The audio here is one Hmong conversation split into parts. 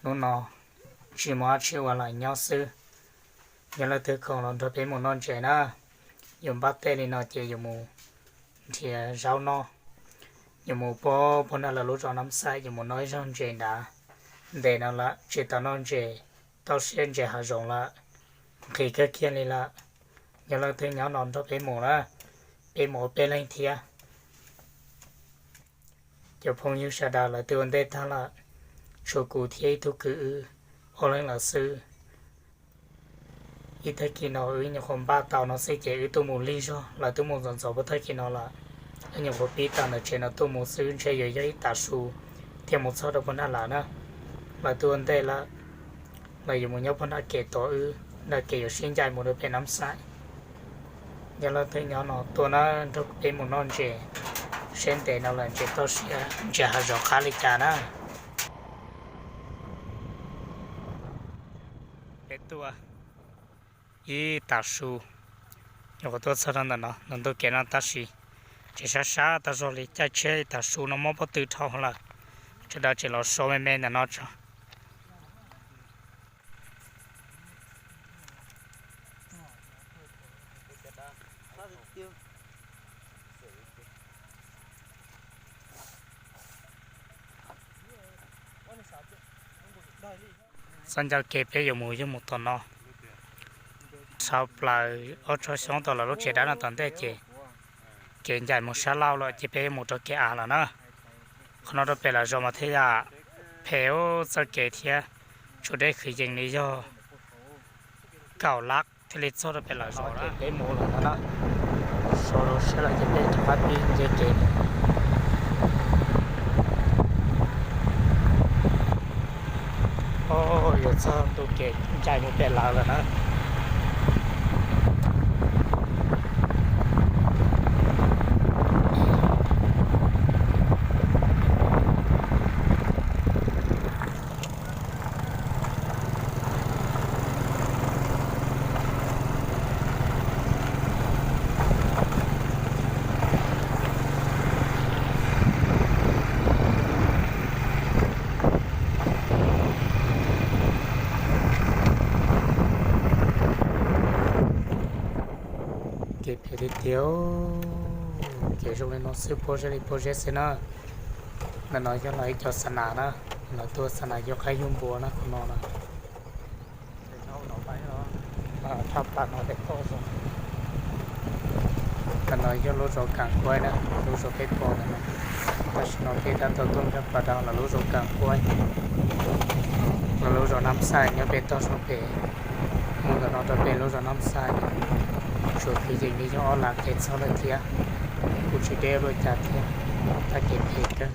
Hnub no tsis muaj dab tsi ua, lam nyob xwb. Yog leej twg khoom los nrog peb mus noj ntses na. Yuav npaj tej li no ces yuav mus nrhiav zaub noj, yuav mus puag puag nram lawv lub zos Nab Xaim, yuav mus noj ib zaug ntses nrad. Ntev no lawm tsis tau noj ntses, toj siab ntses hav zoov lawm, nqhis kawg kiag li lawm. Yog leej twg nyob no nrog peb mus na, peb mus ua peb leeg thiab. Cov phooj ywg sawv daws lawv twb ua ntej tag lawm, tshuav kuv thiab ib tug kwv wb ob leeg lawm xwb. Ib tag kis no wb nyuam qhuav npaj tau no xwb ces wb tuaj mus lig zog, lawv twb mus ntxov ntxov puag tag kis no lawm. Wb nyuam qhuav pib tawm ntawm tsev no tuaj mus xwb, ntshe yuav yog ib tav su thiaj mus txog rau puag nram lawv na. Lawv twb ua ntej lawm, lawv yuav mus nyob puag nram kev tod, wb nram kev yuav sib ncaim mus rau pem Nab Xaim. Yog leej twg nyob no tuaj na, nrog peb mus noj ntses, seb ntev no lawm ntses toj siab ntses hav zoov qab li cas na. Peb tuaj ib tav su, nyuam qhuav tuaj txog rau ntawm no, nws ntu kev no tab sis tseem sab sab tau zog li, caij tsheb ib tav su no mob pob tw dhau lawm. Sawv daws tseem los so me me ntawm no tso. Txoj ncauj kev peb yuav mus yog mus tom no, dhau plaws ob tsob xyoob tom lawv lub tsev dab no tom ntej ces kev ncaim mus sab laug lawm ces peb yuav mus rau kev av lawm na. Qhov no rau pem lawv zos mas thiaj yam phem txoj kev thiab, tshuav dej kwv yees li yog kaum lab thiaj li txog rau pem lawv zos. Peb mus lawm no na, so rau siab lawm ces peb rov qab pib nce kev. Yuav txog ntu kev ncaim mus pem lawv lawm na. Kev phem tiag tiag, kev zoo li no xwb pob zeb li pob zeb xwb na. Ntawm no yog lawv ib co xa nas na, lawv tuaj xa nas yug qaib yug npua na, qhov no na. Thaj plaws no peb pom zoo. Ntawm no yog lub zos Kam Kuaib na, lub zos peb pom ntawm no. Tam sim no peb tab tom tuaj nkag plaws rau lawv lub zos Kam Kuaib. Lawv lub zos Nab Xaim nyob pem toj zog pem, mus ntawm no rau pem lub zos Nab Xaim, tshuav kwv yees li yog ob lab kev txog lawm thiab. Kuj tsis deb ua luaj cas thiab, tab kev phem kawg.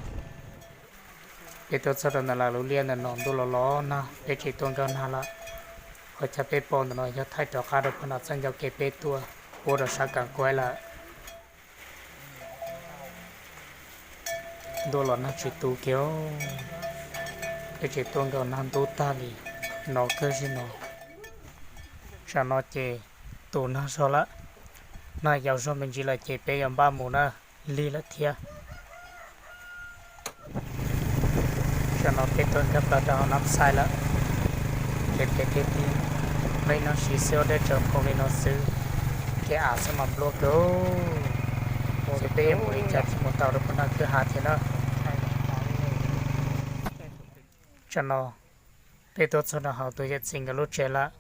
Peb tuaj txog rau ntawm lawv lub liaj ntawm no ntuj los los nag, peb tsis tuaj nkag nag lawm. Qhov chaw peb pom ntawm no yog thaij rov qab rau puag nram txoj ncauj kev peb tuaj, puab rau sab Kam Kuaib lawm. Ntuj los nag tsis tu kiag, peb tsis tuaj nkag nag ntub tag li no kawg zim no. Tsam no ces tu nag zog lawm, nag yau zog me ntsis lawm ces peb yuav npaj mus na, lig lawm thiab. Tsam no peb tuaj nkag plaws rau hauv Nab Xaim lawm, kev phem tiag tiag, peb noj siv xwb ua dej tsaws nphoo li no xwb, kev av xwb mas nplua kawg. Ces peb yuav mus li cas thiaj mus tau rau puag nram kwj ha thiab na. Tsam no peb tuaj txog rau hauv tus yawm txiv nkawd lub tsev lawm.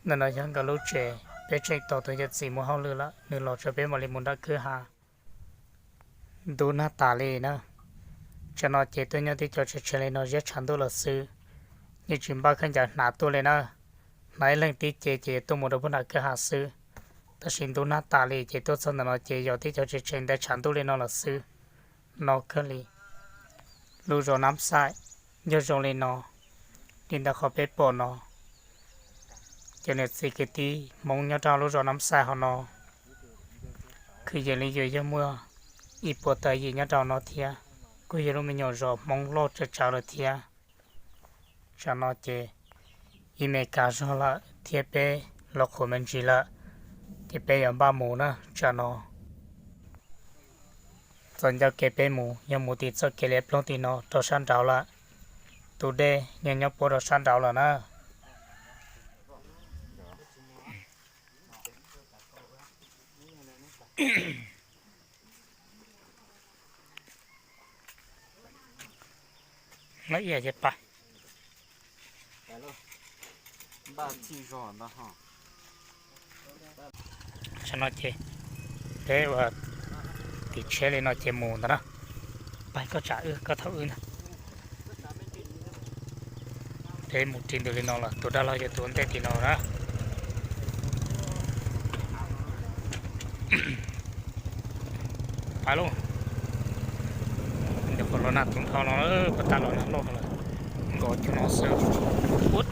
Ntawm no yog nkawd lub tsev, peb tseem tos tus yawm txiv muaj hauj lwm lawm nws los tso peb mam li mus nram kwj ha. Ntub nag tas li na. Tsam no ces tuaj nyob tib co tshav tshav li no ziab tshav ntuj lawm xwb, yeej tsis npaj khaub ncaws hnav tuaj li na. Hnav ib leeg tib ce ces tuaj mus rau puag nram kwj ha xwb. Tab sis ntub nag tas li ces tuaj txog ntawm no ces yog tib co tshav tshav ntev tshav ntuj li no lawm xwb. No kawg li. Lub zos Nab Xaim yog zoo li no, li ntawm qhov peb pom no. Cov niam txiv kwv tij Hmoob nyob rau lub zos Nab Xaim hauv no, kwv yees li yuav yog muaj ib puas tawm yim nyob rau no thiab. Kuj yog lub me nyuam zos Hmoob loj tsawv tsawv lawm thiab. Tsam no ces ib me kas zog lawm thiab peb los qhuav me ntsis lawm, ces peb yuav npaj mus na. Tsam no txoj ncauj kev peb mus yog mus tim txoj kev liab ploog tim no rau sab nraud lawm. Tus dej nyob nyob puab rau sab nraud lawm na. Lawm ib yam ces pa. Tam no ces peb ua tim tsheb li no ces mus ntawd na. Pab koj tsam wb koj thaum wb na. Peb mus ris ntws li no los tus dab laug yog tus ua ntej tim no na. Pab lauj, ntawm qhov los nag tus nrho no, puas tag los nag loj lawm, nkaus cov no xwb. Ua,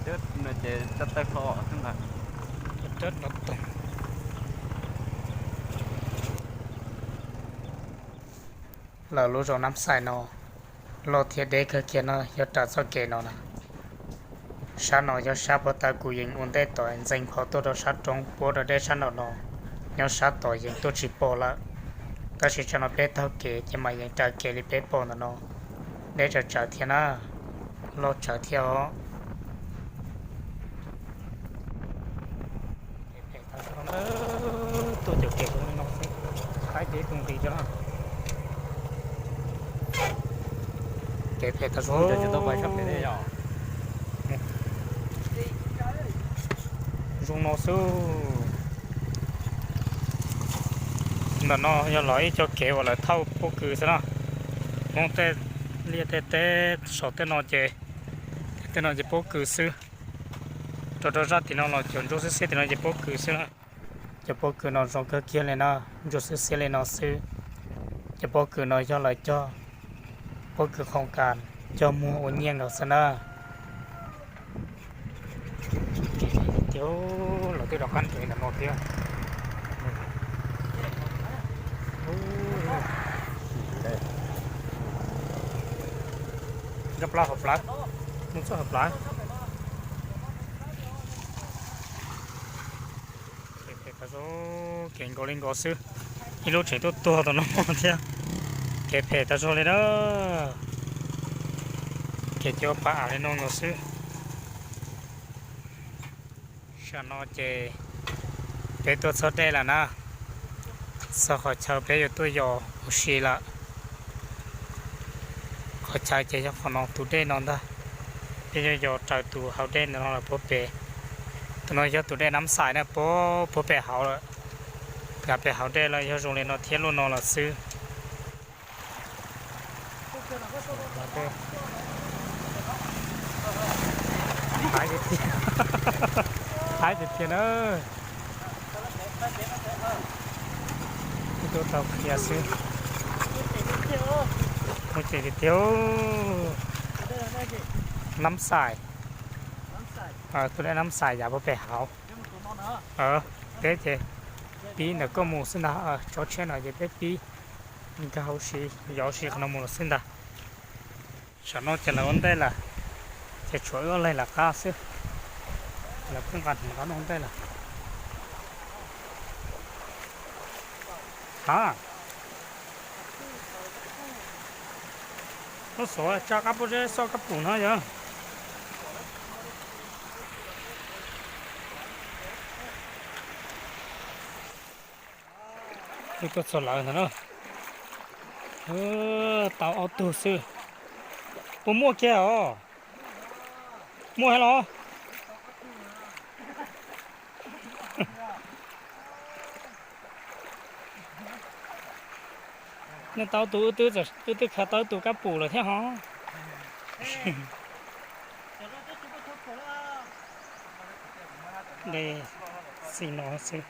rab no ces rab tawg hlo xwb ntag. Lawv lub zos Nab Xais no loj thiab deb kawg kiag no, yog raws txoj kev no na. Sab no yog sab puag ta kuv yees ua ntej tom ntxeev qhov tuaj rau sab roob puab rau deb sab nraum no, nyob sab tod yees tuaj tsis pom lawm. Tab sis tsam no peb taug kev ces mas yees raws kev li peb pom ntawm no, deb tsawv tsawv thiab na, loj tsawv thiab os. Tuaj cov kev zoo li no xwb, qaib peb tus nqis cov no. Kev phem tag zog. Zoo no xwb. Ntawm no yog los ib co kev uas lawv thauj pob kws xwb na. Hmoob tej liaj tej teb saum tej no ces, tej no ces pob kws xwb. Rau rau zaj tim no los cov ntsuab xiab xiab tim no ces pob kws xwb na. Cov pob kws no zoo kawg kiag li na, ntsuab xiab xiab li no xwb. Cov pob kws no yog lawv cog pob kws qhov kas cog muag ua nyiaj nkaus xwb na. Tiag, lawv twb rov qab nres ntawm no thiab. Nyob plab hauv plab, mus txog hauv plab. Kev phem tag zog, kev nkaus li nkaus xwb. Ib lub tseem tuaj tuag tom no thiab. Kev phem tag zog li na. Kev cua pa am li no nkaus xwb. Sam no ces peb tuaj txog dej lawm na. Txog qhov chaw peb yuav tuaj yos ua si lawm. Qhov chaw ces yog qhov no tus dej no ntag. Peb yuav yos raws tus hauv dej ntawm no lawm puag pem. Tus no yog tus dej Nab Xais na, puag pem hauv lawm. Pem hauv dej los yog zoo li no thiab luaj no lawm xwb. Haib tiag tiag na. Tuaj tau qhia xwb. Muaj ceem tiag tiag. Nab Xais. Tus dej Nab Xais yav puag pem hauv. Peb ces pib ntawm koj mus xwb ntag, tsob tshiab no ces peb pib nkag hauv si, yos si qhov no mus lawm xwb ntag. Sam no ces lawv ua ntej lawm, ces tshuav wb ob leeg lawv qab xwb. Lawv kuj nqa hneev qab ua ntej lawm. Ha, lub xov tsa qab pob zeb xoj kab pum no yog. Wb tuaj txog lawv ntag na. Tau ob tug xwb. Puas muaj kiag os? Muaj thiab los? Nej tau tus, wb twb khav tau tus kab pum lawm thiab hov. Dej xim no xwb.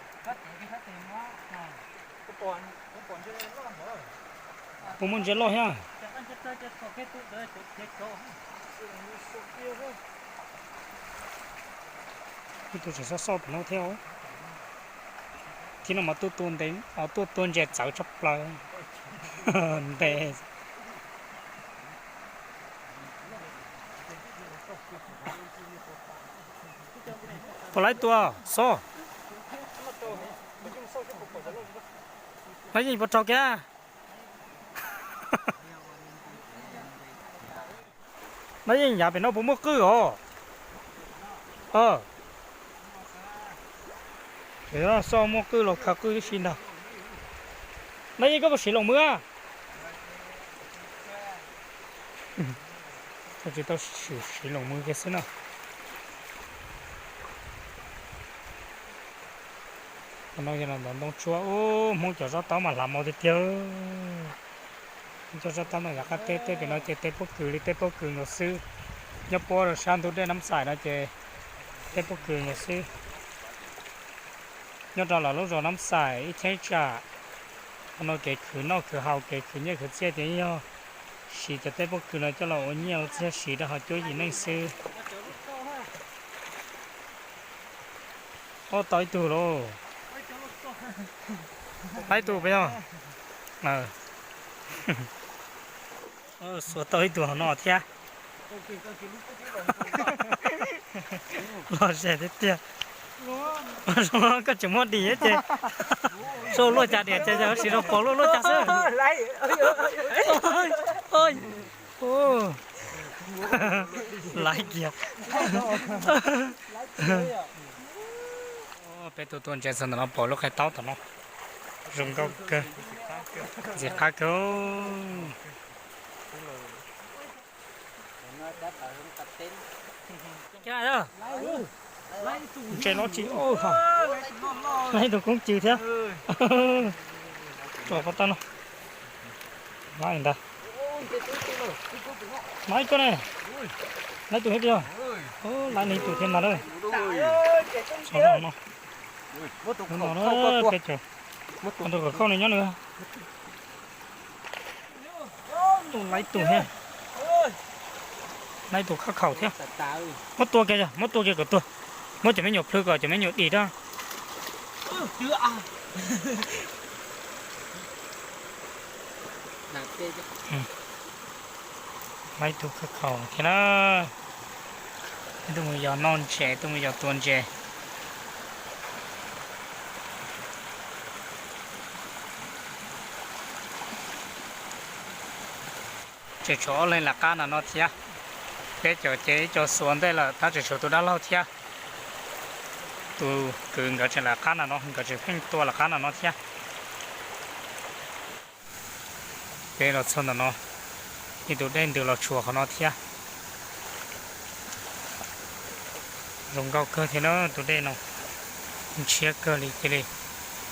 Puas muaj ntses loj thiab? Ib tug tseem xauj xauj tom no thiab. Thib no mas tuaj tua ntses txawv tshaj plaws. Ntes. Puas laib tua xo? Laib yeej puas raug kiag. Nab Yeej, yav pem no puas muaj qwj os? Xoj muaj qwj los khaws qwj tib si ntag. Nab Yeej, koj puas siv loos mws a? Koj tsis tau siv, siv loos mws kiag xwb na. Qhov no yog ntawm ntoo tsua, ub, Hmoob cov zaj taub mas hlav mos tiag tiag. Hmoob cov zaj taub no yav qab teb, tej pem no ces tej pob kws li, tej pob kws nkaus xwb. Nyob puab rau sab ntug dej Nab Xais no ces tej pob kws nkaus xwb. Nyob rau lawv lub zos Nab Xais ib cheeb tsam, qhov no kev khwv noj khwv haus, kev khwv nyiaj khwv txiaj ces yog siv cov tej pob kws no coj los ua nyiaj ua txiaj siv rau hauv cuab yim neej xwb. Ua tau ib tug lauj. Laib tus peb yog. Xuas tau ib tug hauv no thiab. Los ze tiag tiag. Koj tseem muaj dim ces sau luaj cas diam ces yog siv rau pom luaj luaj cas xwb. Laib kiag. Peb tuaj tua ntses txog ntawm no pom lub qai taub tom no. Zoo nkauj kawg. Ntxim qab kawg. Ntses los tsis, laib tus koob cws thiab. Tso pob tawb no. Laib ntag. Laib koj ne. Laib tus thiab peb yog. Laib nws tus thiab mas lawm. Tso no. Hnub no peb caug. Tus khawb khaum no nyob nws. Laib tus thiab. Laib tus khawb khaum thiab. Muab tua kiag, muab tua kiag kom tuag. Muab cov me nyuam plhws kom cov me nyuam dim rau. Laib tus khawb khaum thiab na. Ib tug mus yos noj ntses, ib tug mus yos tua ntses. Tseem tshuav ob leeg lawv qab no no thiab. Peb caug ces ib co xuas ntej lawm tab tseem tshuav tus dab laug thiab. Tus kwv nkawd tseem lawv qab no no, nkawd tseem pheej tua lawv qab no no thiab. Peb los txog ntawm no, ib tus dej ntws los tshuav qhov no thiab. Zoo nkauj kawg thiab na, tus dej no ntshiab kawg li, cia li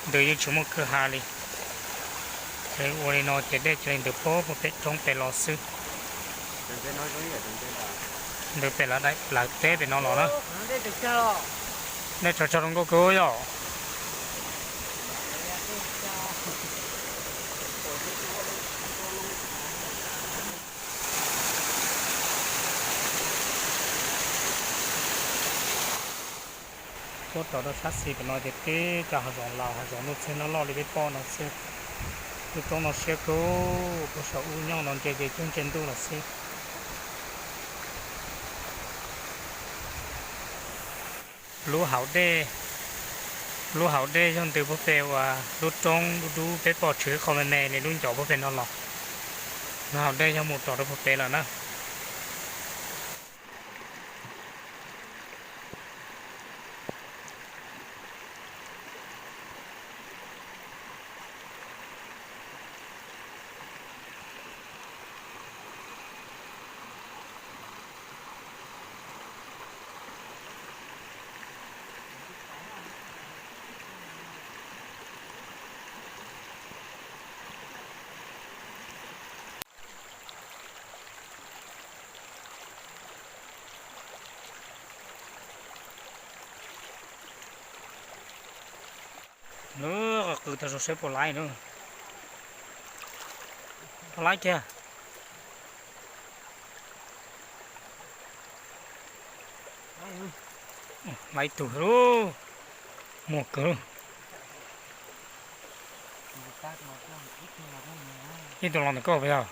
ntws yeej tsis muaj kwj ha li. Ces ua li no ces dej cia li ntws puag pem roob pem los xwb. Ntws pem lawv teb pem no los na. Dej tsog tsog zoo nkauj kawg yom. Tuaj rov rau sab xis pem no ces tib co hav zoov laus, hav zoov ntuj txeeg loj loj li peb pom no xwb. Lub roob no siab kawg, puag saum ub nyob no ntsia ces cuag ntsia ntuj lawm xwb. Lub hauv dej, lub hauv dej yog ntws puag pem uas lub roob dub dub peb pom tshwm qhov me me li lub ncov puag pem no los. Lub hauv dej yog mus rov rau puag pem lawm na. Lub qw tau zoo saib puas laib lub, puas laib kiag. Laib tug lub, muag kawg. Ib tug los ntawm koj puas yog?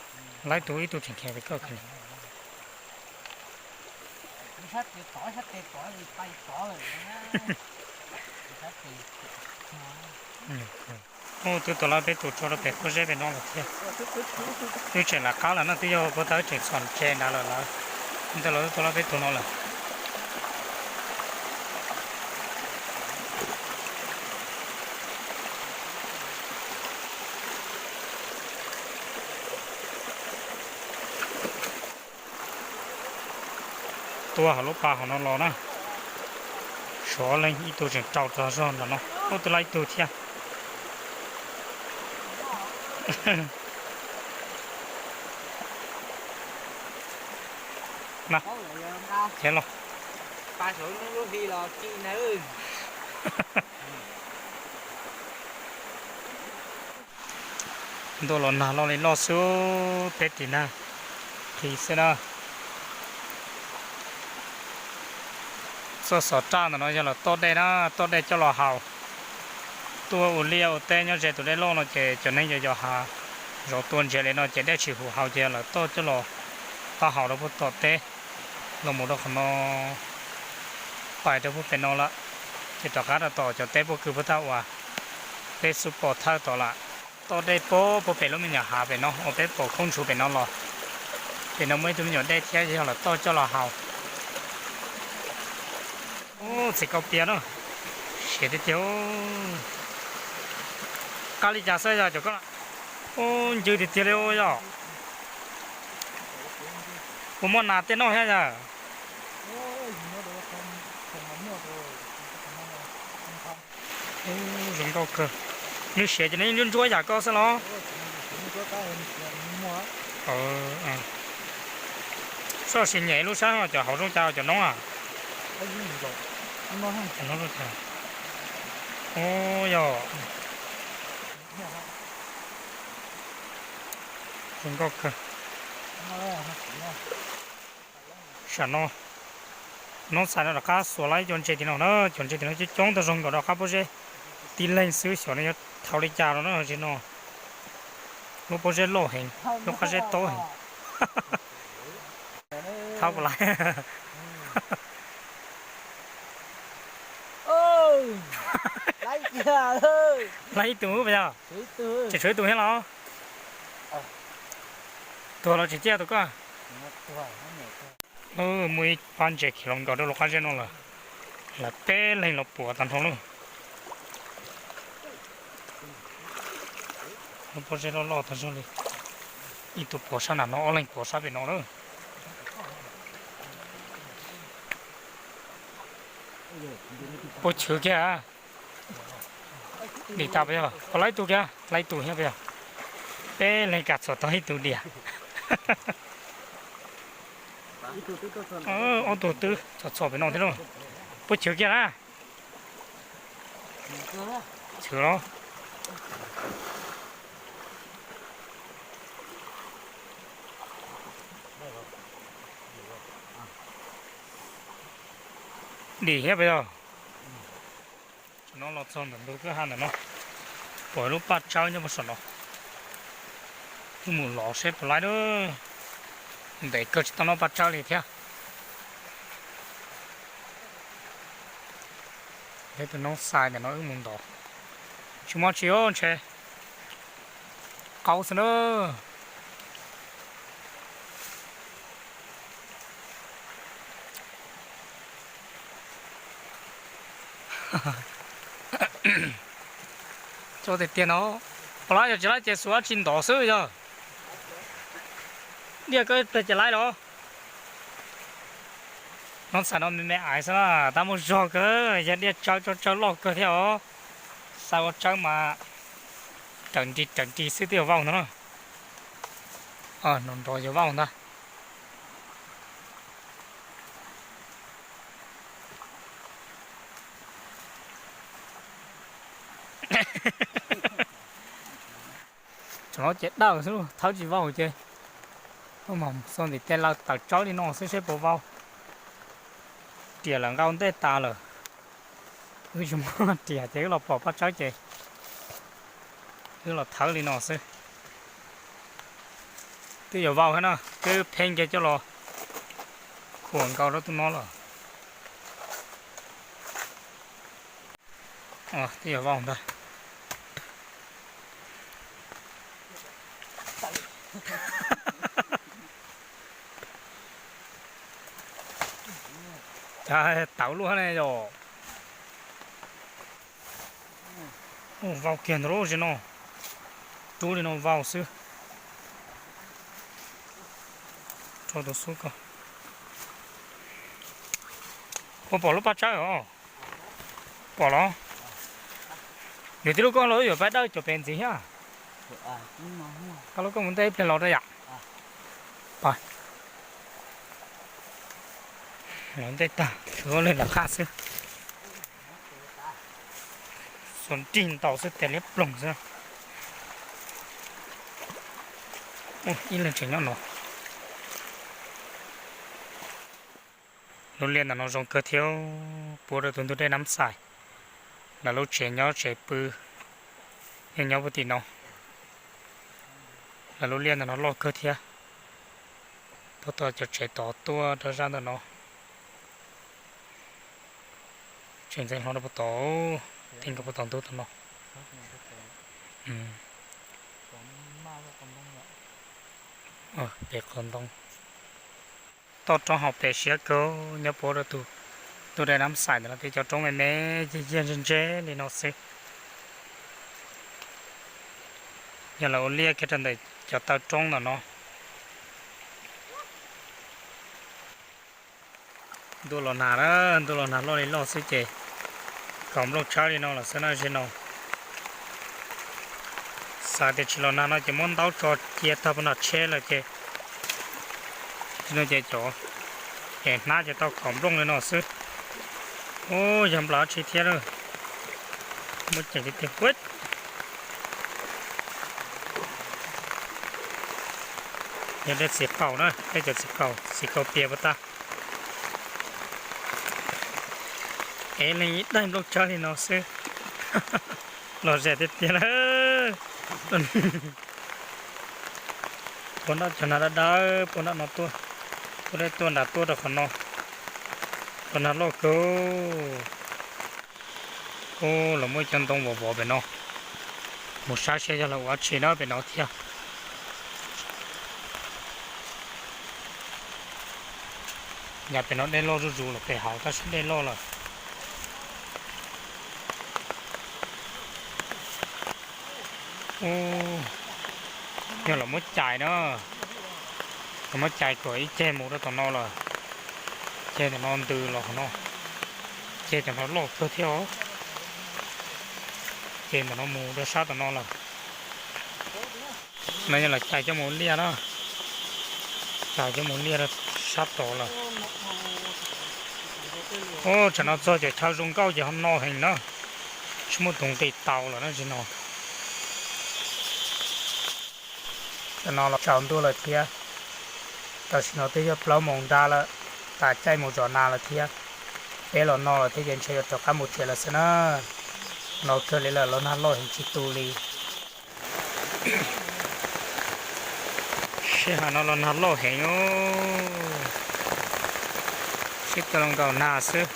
Laib tug ib tug tseem khiav pem koj kiag. Ub, twb tuaj lawm peb tus tso rau pem pob zeb pem no lawm thiab. Twb tseem lawv qab lawm no, twb yog puag ta wb tseem txhom ntses nrad lawm lawm. Ntawd los tua lawm peb tus no lawm. Tua hauv lub pas hauv no los na. Sov leeg ib tug tseem rau txog zog ntawm no. Ub, twb lab ib tug thiab. Na, thiab los. Ntuj los nag loj li loj xwb, peb ris nag qis xwb na. Txoj xov raj ntawm no yog lawv toj dej na, toj dej coj los haus. Tuaj ua liaj ua teb nyob ze tus dej loj no ces cov neeg yos yos hav zoov tua ntsiav li no ces dej tsis huv haus ces lawv toj coj los pab haus rau puag tom teb, los mus rau qhov no, pais rau puag pem no lawm, ces rov qab rau tom cov teb puag kwv puag tag uas peb xub pom thawj tod lawm. Toj dej puag puag pem lub me nyuam hav pem no uas peb pom khoob ntshuv pem no los. Pem no muaj ib tug me nyuam dej thiab yog lawv toj coj los haus. Ub, txiv kau pias na, siav tiag tiag. Qab li cas xwb yog cov koj? Ub, ncw tiag tiag li yog. Puas muaj nas tej noj thiab yog? Zoo nkauj kawg. Nws siav ces nws ntsuab ntsuab yam koj xwb los? Soj sis nyem lub sab no cov hauv zoo cas cov noob a? Ub, yog. Zoo nkauj kawg. Sam no noob xais no rov qab xuas lawm ib co ntses tim no na, cov ntses tim no coob coob tau zoo nkaus rov qab pob zeb tib leeg xwb, xyov nws yuav thaum li cas los na. Ntses no lub pob zeb loj heev, lub qab zeb tob heev. Thab puas laiv? Laiv ib tug pas yog? Tseem tshuav ib tug thiab los? Tuag los tsis ciaj tus koj. Muaj ib pab ntses khiav los nkaus rau lub qab zeb no lawm, lawv peb leeg los puas tag nrho lauj. Lub pob zeb loj loj tag zog li, ib tug puas sab nram no, ob leeg puas sab pem no lawm. Puas chwv kiag. Dim tas puas yog? Puas laiv ib tug kiag, laiv ib tug thiab puas yog? Peb leeg kam txhom tau ib tug diam. Ob tug twb txhom txhom pem no thiab lauj. Puas chwv kiag na? Chwv los. Dim thiab puas yog? Tam no los txog ntawm ntug kwj ha ntawm no, pom lub paj tsawb nyob puag saum no. Wb mus lov seb puas laiv lawm. Ntev kawg tsis tau noj paj tsawb li thiab. Peb tus noob xais ntawm no wb mus ntov. Tsis muaj tsi os, ntshe qaub xwb na. Cov tiag tiag no, puas laiv yog tsis laiv ces xuas dab tsi ntov xwb yog. Diaj koj plag ces laiv los. Noob xais no me me aiv xwb na, tab muaj zog kawg, yog diaj tsawb tsawb loj kawg thiab os. Xais ua tsawb mas raws nrig raws nrig xwb twb yuav vau ntag na. Nrov nrov yuav vau ntag. Tam no ces dawj xwb, thawb tsis vau ces, xo ntim tej lawv tawm tsawb li no xwb seb puas vau. Riam lawv nqau ntej tas lawm, wb tsis muaj riam ces wb los pom paj tsawb ces wb los thawb li no xwb. Twb yuav vau thiab na, twb pheej kiag coj los khuam nkaus rau tus no lawm. Twb yuav vau ntag. Tawv luaj ne yom. Vau kiag ntawd lub zi no, rub li no vau xwb. Rau tus xub ko. Ua pom lub paj tsawb os. Pom los? Yus tib lub koj los yuav pab dawb cov pem ntxiv thiab. Koj lub koj mus ntej ib pliag los rau yam. Los ntej tag, ua li lawv qab xwb. Xuas nrig ntaus xwb tes liab ploog xwb. Ib leeg tseem nyob no. Lub liaj ntawm no zoo kawg thiab, puab rau tus ntug dej Nab Xais. Lawv lub tsev nyob tsev pw yeej nyob puag tim no. Lawv lub liaj ntawm no loj kawg thiab. Puab tau cov tsev tod tuaj rau zaj ntawm no. Tseem ntxeev hlo rau puag tod, tij nkawd puag tom ntug tom no. Pem qhov ntoo. Toj roob hauv pes siab kawg, nyob puab rau tus ntug dej Nab Xais ntawm no thiab, cov roob me me yig yig ntse ntse li no xwb. Yog lawv ua liaj kiag rau ntawm cov taw roob ntawm no. Ntuj los nag na, ntuj los nag loj li loj xwb ces kaus nplooj tshawb li no lawm xwb na, zi no. Xav tias tsis los nag no ces muab ntaub tso cia tag puag nram tsheb lawm ces, no ces cov es hnab ces tau kaus nplooj li no xwb. Ub, yog nplas tsi thiab lawm. Muaj ceem tiag tiag. Yog dej txiv qaus na, dej cov txiv qaus, txiv qaus pias puas tag. Es leej ib daim nplooj tsawb li no xwb. Los zem tiag tiag lawm. Puag nram cov nag dawb dawb puag nram no tuaj, tuaj dej tuaj nram tuaj rau qhov no. Los nag loj kawg. Ub, los muaj cov ntoo vov vov pem no. Mus saib seb yog lawv ua dab tsi na pem no thiab. Nyaj pem no dej loj zuj zus los pem hauv tab sis dej loj lawm. Ub, yog los muab cais na, los muab cais kom ib ceg mus rau tom no lawm. Ceg tom no ntws los qhov no, ceg tom no loj kawg thiab os. Ceg tom no mus rau sab tom no lawm. No yog los cais coj mus liaj na, cais coj mus liaj rau sab tod lawm. Ub, tsam no txog cov chaw zoo nkauj ces ho no heev na, tsis muaj tus nqis tau lawm na tsis no. Tam no los tsaus ntuj lawm thiab, tam sim no twb yog plaub moos nrab lawm, tas caij mus zov nas lawm thiab. Peb los no lawm thiab ces ntshe yuav rov qab mus tsev lawm xwb na. No kawg li lawm, los nag loj heev tsis tu li. Sij hawm no los nag loj heev os. Sib tw los nkaum nag xwb,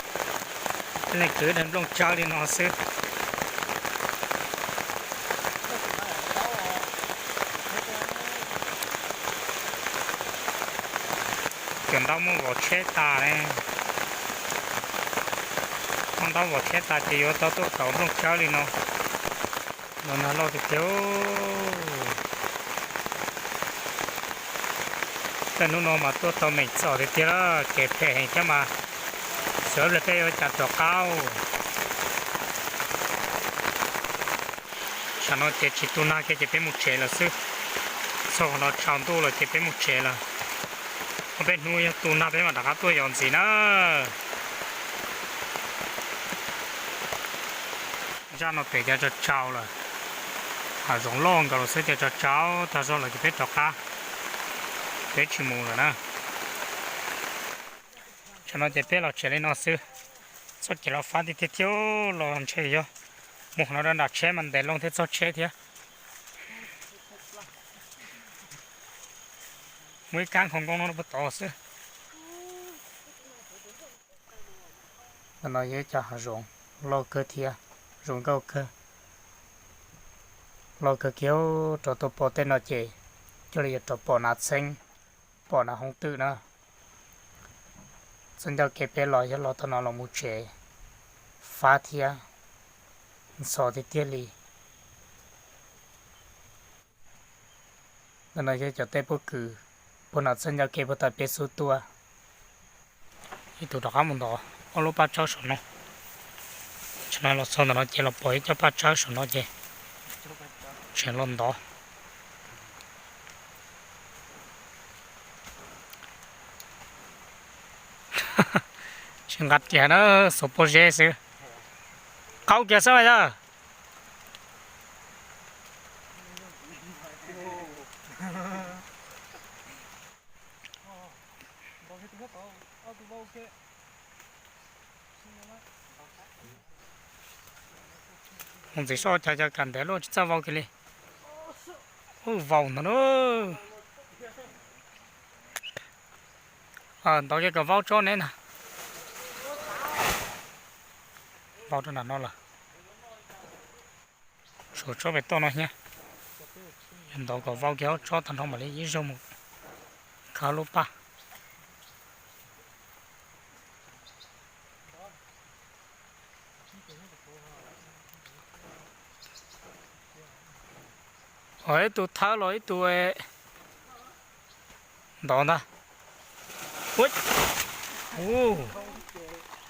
leej kwv daim nplooj tsawb li no xwb. Cov ntaub muab vov tsheb tas ne. Muab ntaub vov tsheb tas ces yuav tau tuaj kaus nplooj tsawb li no. Los nag loj tiag tiag. Tej hnub no mas tuaj tau meem txom tiag tiag lawm, kev phem heev thiab mas. Xyov ib pliag peb yuav ua cas rov qab. Tsam no ces tsis tu nag kiag ces peb mus tsev lawm xwb. Txog qhov no tsaus ntuj lawm ces peb mus tsev lawm. Ob peb hnub yog tu nag peb mam rov qab tuaj yos ntxiv na. Zaj no pem ces tsaus tsaus lawm, hav zoov loj nkaus lawm xwb ces tsaus tsaus tag zog lawm ces peb rov qab, peb tsis mus lawm na. Tsam no ces peb los tsev li no xwb. Txoj kev los fab tiag tiag thiab los ntshe yog mus qhov no rau nram tsheb mas ntev loo thiab txog tsheb thiab. Muaj ib kab nkhaus nkauj no rau puag tod xwb. Ntawm no yog ib co hav zoov loj kawg thiab, zoo nkauj kawg, loj kawg kiag. Rov tuaj pom tej no ces coj li yuav rov pom nas txheeb, pom nas hoob twm na. Txoj ncauj kev peb los yog los tau no los mus tsev fab thiab ntxhov tiag tiag li. Ntawm no yog cov teb pob kws puag nram txoj ncauj kev puag ta peb xub tuaj. Ib tug rov qab mus ntov ob lub paj tsawb saum no. Tsam no los txog ntawm no ces los pom ib co paj tsawb saum no ces tseem los ntov. Tsis nqa riam na, xuas pob zeb xwb. Qaug kiag xwb mas yog. Mus ntxiv soj cav cav kam ntev luaj tsis txawj vau kiag li. Ub, vau ntag na. Ntov kiag kom vaub tsob neb na. Vau rau nram no lawm. Suav tsob pem toj no thiab. Yog ntov kom vau kiag ob tsob tag nrho mam li ib zaug mus khav lub paj. Ib tug thawb los ib tug ntov ntag. Ub,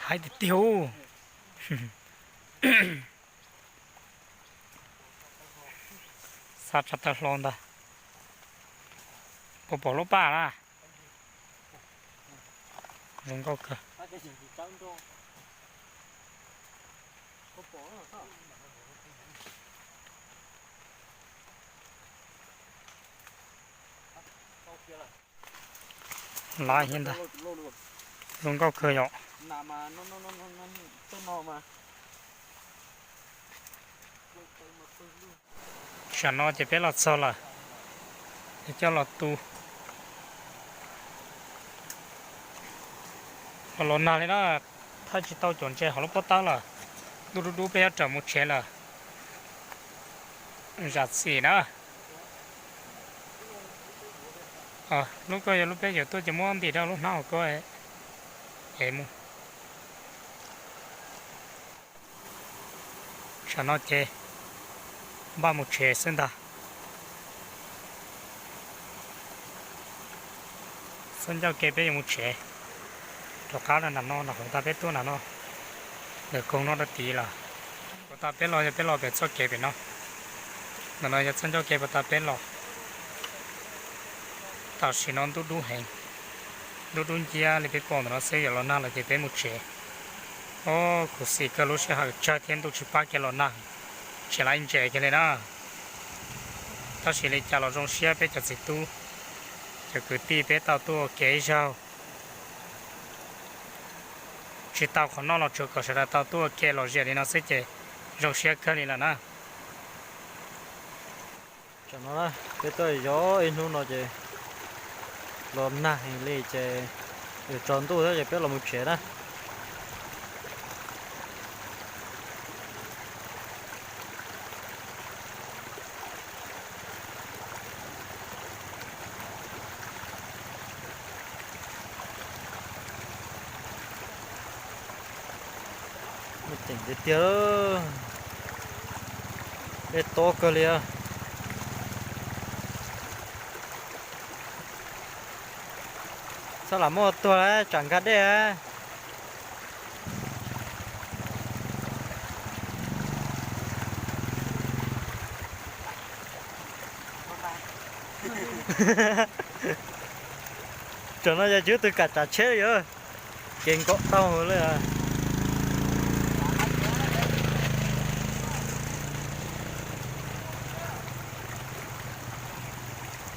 haib tiag tiag ub. Xa tsa tawg hlo ntag. Puas pom lub paj na? Zoo nkauj kawg. Lav thiab ntag. Zoo nkauj kawg yom. Tam no ces peb los txog lawm, es coj los tu. Los los nag li na, thaij tsis tau cov ntses hauv lub pob tawb lawm. Ntuj dub dub peb yuav rawm mus tsev lawm. Zam txim na. Lub koj yog lub peb yuav tuaj ces muab ntim rau lub hnab hauv koj es mus. Tsam no ces npaj mus tsev xwb ntag. Txoj ncauj kev peb yuav mus tsev. Rov qab nram no, nram hauv tas peb tuaj nram no, ntawm koog no rau tid lawm. Puag ta peb los yog peb los pem txoj kev pem no. Ntawm no yog txoj ncauj kev puag ta peb los. Tam sim no ntuj dub heev, ntuj dub nciab li peb pom ntawm no xwb, yuav los nag lawm ces peb mus tsev. Os, khuv xim kawg lub sij hawm tsawg thiab ntuj tsis pab kiag los nag, tsis laib ntses kiag li na. Tab sis li cas los zoo siab peb cov txiv tub, cov kwv tij peb tau tuaj ua ke ib zaug. Tsis tau qhov noj los tsuas kom sawv daws tau tuaj ua ke los ziam li no xwb ces zoo siab kawg li lawm na. Tam no peb tuaj yos ib hnub no ces los nag heev li ces yuav tsaus ntuj thiab ces peb los mus tsev na. Muaj ceem tiag tiag, dej tob kawg li. Txhob lam muaj tuag lawm tsam nkag dej. Tam no yog tsis ua tug kam tsav tsheb li, kev nkaum tau li.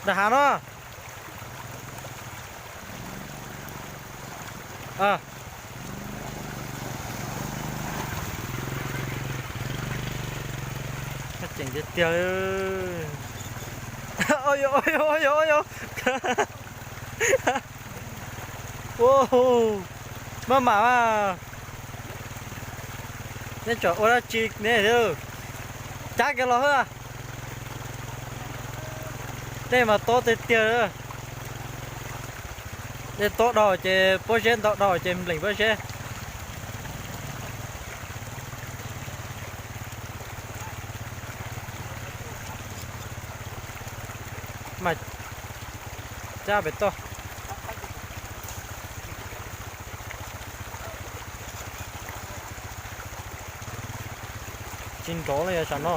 Nram hav no. Ceem tiag tiag. Maj mam mas. Nej tsam ua dab tsi ne? Cab kiag los xwb. Dej mas tob tiag tiag. Dej tob dhau ces pob zeb ntau dhau ces nplees pob zeb. Mas cab pem toj. Tsis nrov li os tsam no.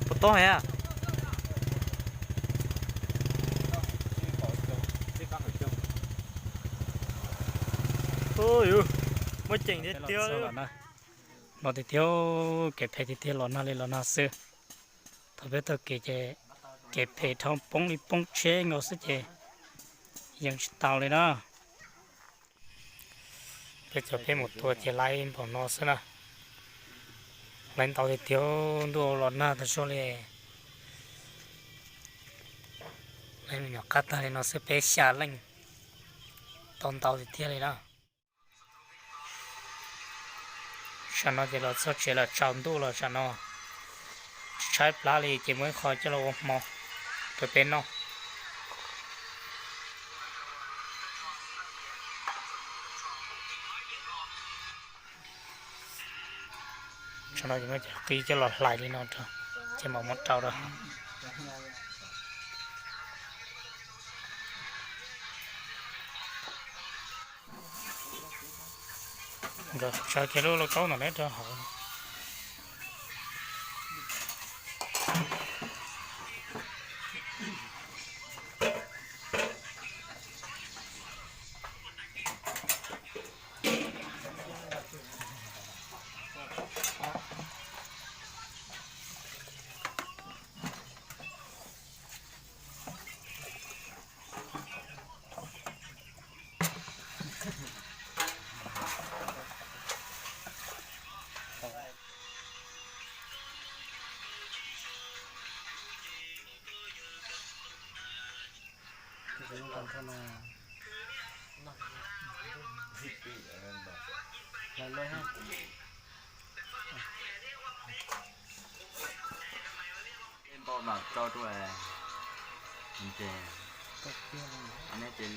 Puas tob heev? Muaj ceem tiag tiag. No tiag tiag, kev phem tiag tiag, los nag li los nag xwb. Thaum peb taug kev ces kev phem dhau poob li poob tsheb nkaus xwb ces yeej tsis tau li na. Peb cov peb mus tua ces laib npaum no xwb na. Laib ntau tiag tiag, ntuj los nag tag zog li. Laib me nyuam qab tag li no xwb peb xya leej, tau ntau tiag tiag li na. Tsam no ces los txog tsev lawm, tsaus ntuj los tsam no. Tshaib plab li ces muaj ib qho coj los ua hmo rau peb noj. Tsam no ces muab cov qib coj los hlais li no rau, ces mam muab rau rau. Nkawd tsaws kiag lub lauj kaub ntawm neb rau hauv. Npau mam tso rau es, neb ces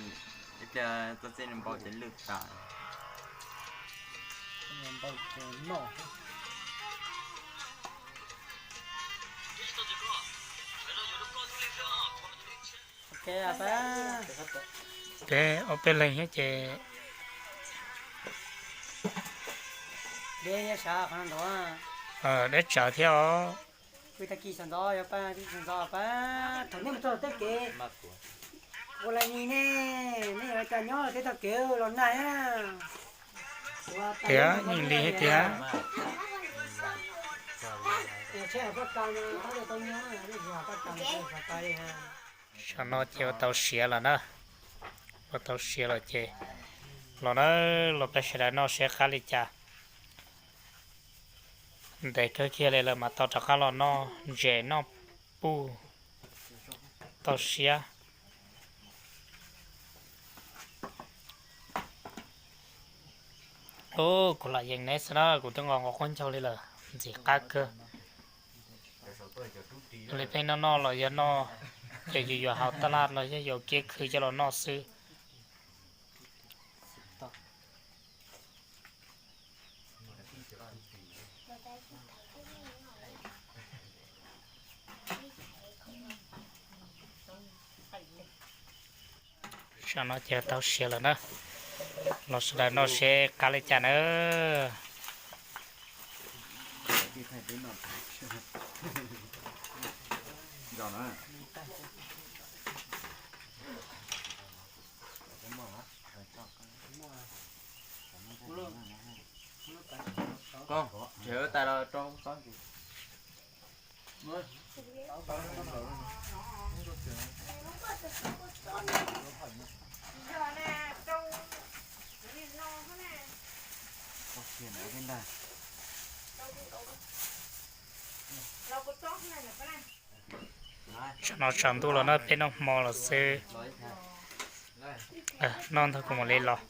ib pliag txoj txij npau ces lwj tas. Peb ob peb leeg thiab ces deb tsawv thiab os. Thaum nej mus txog tej kev ua li ne, nej yuav cas nyob tej tog kev los nag. Tiag, yeej li thiab tiag. Tsam no ces ua tau siav lawm na. Ua tau siav lawm ces los na, los peb sawv daws noj seb qab li cas. Ntev kawg kiag li lawm mas tau rov qab los noj ntses noj puj tau siab. Ub, kuv lam yees neb xwb na, kuv twb nqos nqos quav ncaug li lawm, ntxim qab kawg. Li peb noj noj los yog noj, ces yus yuav haus taj laj los yog yuav kiab khw coj los noj xwb. Tsam no ces tau siav lawm na, los sawv daws noj seb qab li cas na. Koj, tsev tais los rau koj. Tsam no tshav ntuj los na, peb noj hmo los xwb. Noj ntag kuv mam li los.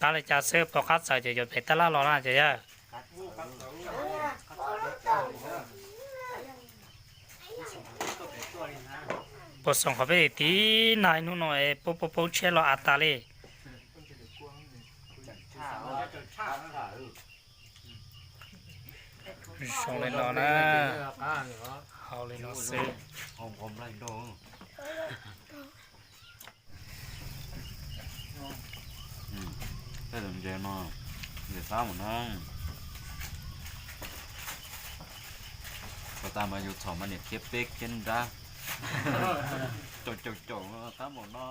Qab li cas xwb, pom qab txawm ces yuav pem tab laj los na ces yawg. Puas xoom qhov peb tim tiv nag ib hnub no es poob poob poob tshiab los av tas li. Zoo li no na, hau li no xwb. Tej tus ntses no, ntses xab mus na. Puas tas mas yus txhom mas niam khiav peb khiav nrab. Caum caum caum xab mus no.